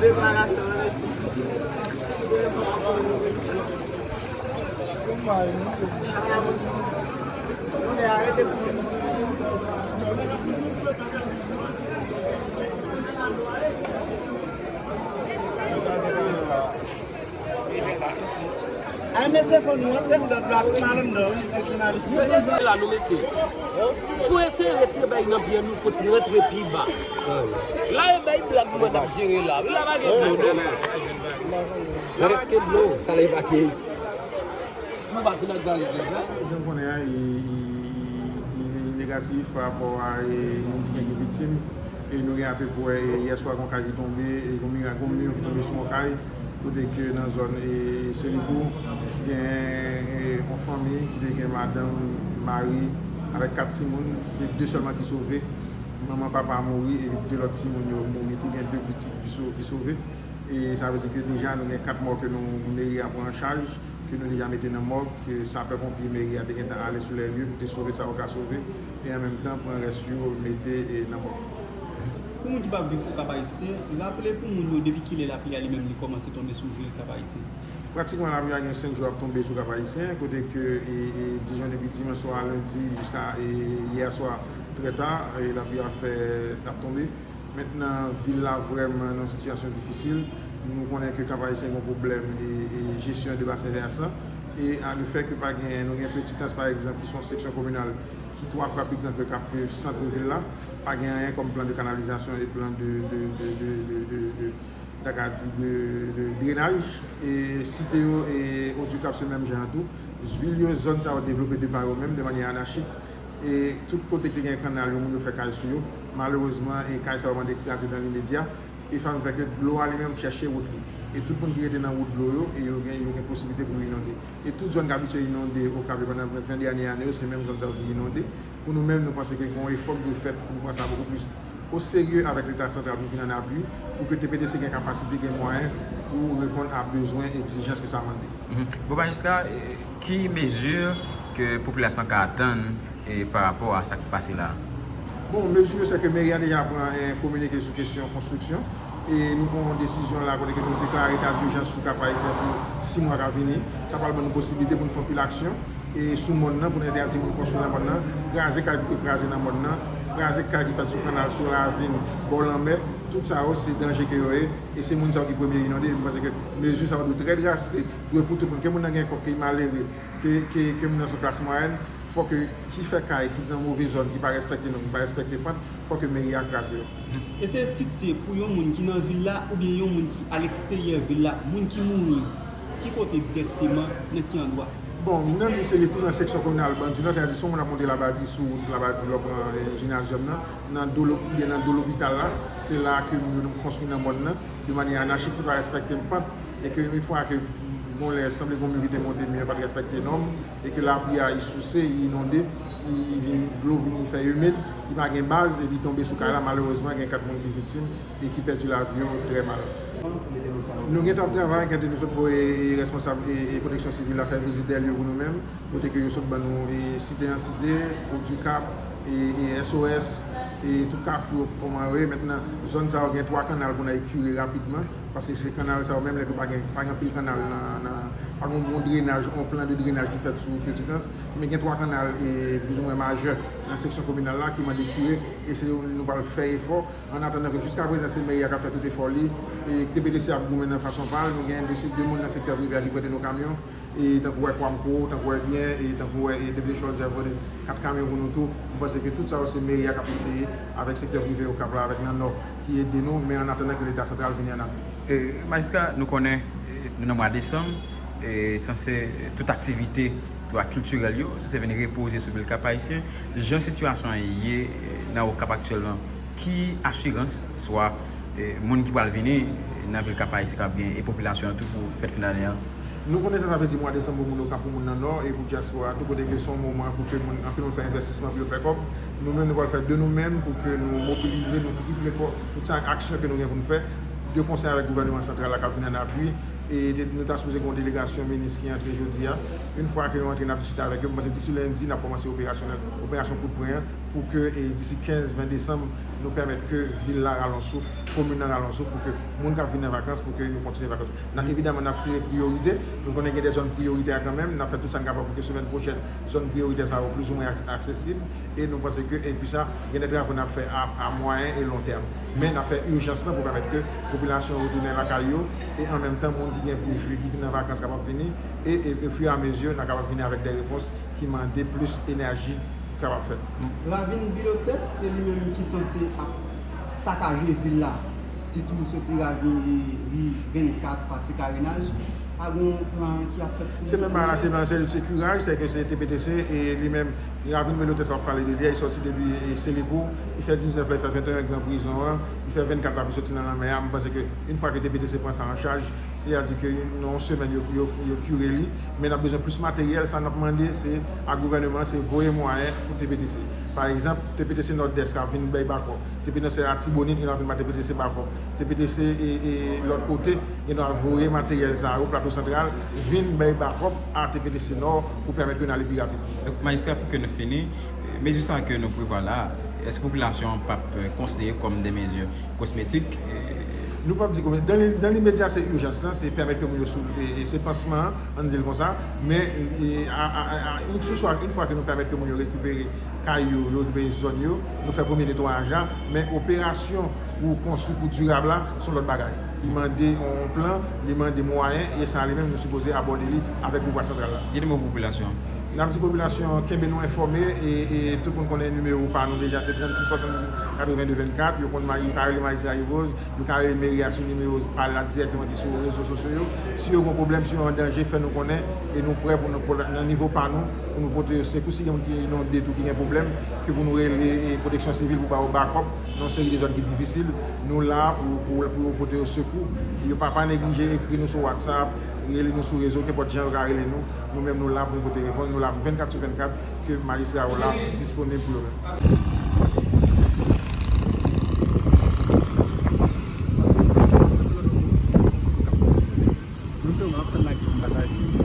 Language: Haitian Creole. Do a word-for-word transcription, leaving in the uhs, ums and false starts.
Deklarasyon an, mèsi. Ay, mesye, fò nou antre anndan dlo a pi mal anndan, wi, jounalis yo. Mesye, la, nou, mesye. Fò eseye retire bay nan pye nou, fò ti rantre pi ba. La, e bay blag mwen t ap jere la. Wi, la pa gen dlo, non. La pa gen dlo. Sa la evakye. Nou pa fin ak gari deja. Jan w konnen an, li, li, li, li negatif pa rapò a, e, moun ki gen, gen viktim. E nou gen apeprè, e, yè swa, gon kay ki tonbe, e, gon mira-, gon mi ki tonbe sou yon kay, kote ke nan zòn, e, Selikou, gen, e, yon fanmi ki te gen madanm, mari, avèk kat timoun, se de sèlman ki sove. Manman, papa mouri, e de lòt timoun yo mouri tou, gen de pitit ki so-, ki sove. E sa vle di ke deja nou gen kat mò ke nou, meri a pran an chaj, ke nou deja mete nan mòg, ke sapè ponpye meri a te gentan ale sou lè lye pou te sove sa yo ka sove, e an menm tan pran rès yo mete, e, nan mòg. Pou moun ki pa viv o Kap Ayisyen, raple pou moun yo depi kilè lapli a li menm li kòmanse tonbe sou vil Kap Ayisyen. Pratikman lapli a gen senk jou ap tonbe sou Kap Ayisyen, kote ke, e, e, dijon depi dimanch swa, lendi, jiska, e, yè swa, trè ta, e, lapli a fè, ap tonbe. Mentnan, vil la vrèman nan yon sitiyasyon difisil. Nou konnen ke Kap Ayisyen gen yon pwoblèm e, e jesyon de basen vèsan. E a, le fè ke pa gen, nou gen Petitans, pa egzanp, ki se yon seksyon kominal ki twa fwa pi gran ke Kap, ke sant vil la. Pa gen anyen kòm plan de kanalizasyon e plan de, de, de, de, de, de, de, ta ka di de, de drenaj. E site yo, e Odikap se menm jan an tou. Vil yo, zòn sa yo devlope de pa yo menm, de manyè anachik. E tout kote ki te gen kannal yo, moun yo fè kay sou yo. Malerezman, e kay sa yo mande kraze dan limedya. E sa vin fè ke dlo a li menm chèche wout li. E tout moun ki rete nan wout dlo yo, e yo gen, yo gen posiblite pou yo inonde. E tout zòn ki abitye inonde o Kap yo pandan ven dènye ane yo, se menm zòn sa yo ki inonde. Pou nou menm, nou panse ke gen yon efò ki dwe fèt pou nou pran sa bokou plis o serye avèk Leta santral pou vin an apui, pou ke T P T C gen kapasite, gen mwayen pou reponn a bezwen, egzijans ke sa mande. Mhm. Bon, majistra, eh, ki mezi ke popilasyon an ka atann, eh, pa rapò a sa k pase la a? Bon, mezi yo, se ke meri a deja pran, eh, kominike sou kesyon konstriksyon. E nou pran yon desizyon la kote ke nou deklare eta dijans sou Kap Ayisyen pou sis mwa k ap vini. Sa pral ban nou posiblite pou nou fè anpil aksyon e sou mòn nan, pou n entèdi moun konstwi nan mòn nan, kraze kay ki kraze nan mòn nan, kraze kay ki fèt sou kannal, sou ravin, bò lanmè. Tout sa yo, se danje ke yo ye. E se moun sa yo ki premye inonde. Mwen panse ke mezi sa yo dwe trè drastik, dwe pou tout moun. Ke moun nan gen kòb, ke li malere, ke, ke, ke moun nan se yon klas mwayèn, fò ke ki fè kay, ki nan move zòn, ki pa respekte nòm, ki pa respekte pant, fò ke meri a kraze yo. E se sitye pou yon moun ki nan vil la oubyen yon moun ki aleksteryè vil la, moun ki mouri, ki kote egzakteman, nan ki andwa? Bon, nan di se li pou nan seksyon kominal Banndyou nan, sètadi si yon moun ap monte Labadi sou wout Labadi lè w pran, eh, jinazyòm nan, nan do lop-, oubyen nan do lopital la, se la ke moun yo konstwi nan mòn nan, de manyè anachik ki pa respekte pant, e ke yon fwa ke gon lè sanble gon mi ki te monte, mi an pa t respekte nòm, e ke lapli a, li souse, li inonde, li, li vin, dlo vini fè imed, li pa gen baz, epi tonbe sou kay la, malerezman, gen kat moun ki viktim e ki pèdi lavi yo trè mal. Nou gentan ap travay, gentan nou sot voye, e, responsab, e, e, pwoteksyon sivil la fè vizit dèyè lye pou nou menm, kote ke yo sot ban nou, e, site an site, Odikap, e, e, S O S, e, tout kafou yo, kòman yo ye. Mentnan, zòn sa yo gen twa kannal pou n al kire rapidman, paske se kannal sa yo menm, lè ke pa gen, pa gen anpil kannal nan, nan, pa gen yon bon drenaj, yon plan de drenaj ki fèt sou Petitans, men gen twa kannal, e, plizoumwen majè nan seksyon kominal la ki mande kire, e se yo nou pral fè efò. An atandan ke jiskaprezan, se meri a k ap fè tout efò li, e T P T C ap goumen nan fason pa l. Nou gen de, de moun nan sektè prive a ki prete nou kamyon, e tankou wè Kwamco, tankou wè Byen, e tankou wè, e T P T C Cholzè voye kat kamyon pou nou tou. M panse ke tout sa yo se meri a k ap eseye, avèk sektè prive yo k ap la, avèk nan Nò, ki ede nou, men an atandan ke Leta santral vini an apui. E, Majistra, nou konnen, e, nou nan mwa desanm, e, sanse, e, tout aktivite, dwa kiltirèl yo, sanse vin repoze sou vil Kap Ayisyen. Jan sitiyasyon an ye, e, nan Okap aktyèlman, ki asirans, swa, e, moun ki pral vini, e, nan vil Kap Ayisyen k ap gen, e popilasyon an tou pou fèt fen dane an? Nou konnen sa sa vle di mwa desanm pou moun Okap, pou moun nan Nò, e pou dyaspora tou, kote ke se yon moman pou ke moun, anpil moun fè envèstisman pou yo fè kòb. Nou menm, nou pral fè de nou menm pou ke nou mobilize, nou triple kò, tout sa aksyon ke nou gen pou nou fè, de konsè avèk gouvènman santral la k ap vin an apui. E te, nou ta sipoze gen yon delegasyon minis ki antre jodi a. Yon fwa ke yo antre, n ap diskite avèk yo. M panse disi lendi, n ap kòmanse operasyonèl, operasyon kout pwen an, pou ke, e, disi kenz, ven desanm, nou pèmèt ke vil la rale yon souf, komin nan rale yon souf, pou ke moun k ap vin nan vakans, pou ke yo kontinye vakans. N ap, evidaman, n ap kreye priyorite. Nou konnen gen de zòn priyoritè kanmenm. N ap fè tout sa n kapab pou ke semèn pwochèn, zòn priyoritè sa yo plizoumwen ak-, aksesib. E nou panse ke, epi sa, gen de travo n ap fè a, a mwayen e lon tèm. Men n ap fè ijans lan pou pèmèt ke popilasyon yo retounen lakay yo. E an menm tan, moun ki gen pou jwi, ki vin nan vakans, kapab vini. E, e, e, ofiramezyè, n a kapab vini avèk de repons ki mande plis enèji pou kapab fèt. Ravin Bilotès, se li menm ki sanse ap sakaje vil la, sitou soti ravin ri vennkat pase Karenaj. Pa gen plan ki ap fèt pou li? Se menm bagay la, se plan, se, se kiraj, se ke se T P T C, e li menm, ravin Bilotès ap pale de li, li soti depi, e, Seleco, li fè diznèf la, li fè venteyen gran prizon an, li fè vennkat la pou soti nan lanmè a. M panse ke yon fwa ke T P T C pran sa an chaj, sètadi ke nan yon semèn, yo, yo, yo kire li. Men n ap bezwen plis materyèl. Sa n ap mande, se a gouvèneman, se voye mwayen pou T P T C. Pa egzanp, T P T C Nòdès ka vin bay bakòp. T P T C Atibonit gen dwa vin ba T P T C bakòp. T P T C e, e lòt kote, gen dwa voye materyèl sa yo, Plato Santral, vin bay bakòp a T P T C Nò pou pèmèt ke n ale pi rapid. Donk, majistra, pou ke nou fini, mezi sa ke nou prevwa la, èske popilasyon an p ap konsidere kòm de mezi kosmetik? Nou p ap di kòm, dan li, dan limedya, se ijans lan, se pèmèt ke moun yo sou, e, e se pansman an, ann di l konsa, men, e, a, a, a, a, yon, sou swa, yon fwa ke nou pèmèt ke moun yo rekipere kay yo, yo rekipere zòn yo, nou fè premye netwayaj la, men operasyon pou konstwi pou dirab la, se yon lòt bagay. Li mande yon plan, li mande mwayen, e sa li menm, nou sipoze abòde li avèk pouvwa santral la. Ki nimewo popilasyon an? N ap di popilasyon an kenbe nou enfòme, e, e tout moun konnen nimewo pa nou deja, se trannsis swasanndizuit katrevenndez vennkat. Yo konn ma-, yo ka rele Majistra Yves Rose, yo ka rele meri a sou nimewo pa l la dirèkteman ki sou rezo sosyo yo. Si yo gen pwoblèm, si yo an danje, fè nou konnen, e nou prè pou nou, pou, nan nivo pa nou, pou nou pote yo sekou. Si gen moun ki inonde tou, ki gen pwoblèm, ke pou nou rele, e, Pwoteksyon Sivil pou ba yo bakòp nan yon seri de zòn ki difisil, nou la pou, pou, pou pote yo sekou. Yo pa, pa neglije ekri nou sou WhatsApp, rele nou sou rezo, kenpòt jan yo ka rele nou. Nou menm, nou la pou nou pote repons. Nou la vennkat sou vennkat, ke majistra yo la disponib pou yo menm. Nou se w ap tann la ki pou m pataje.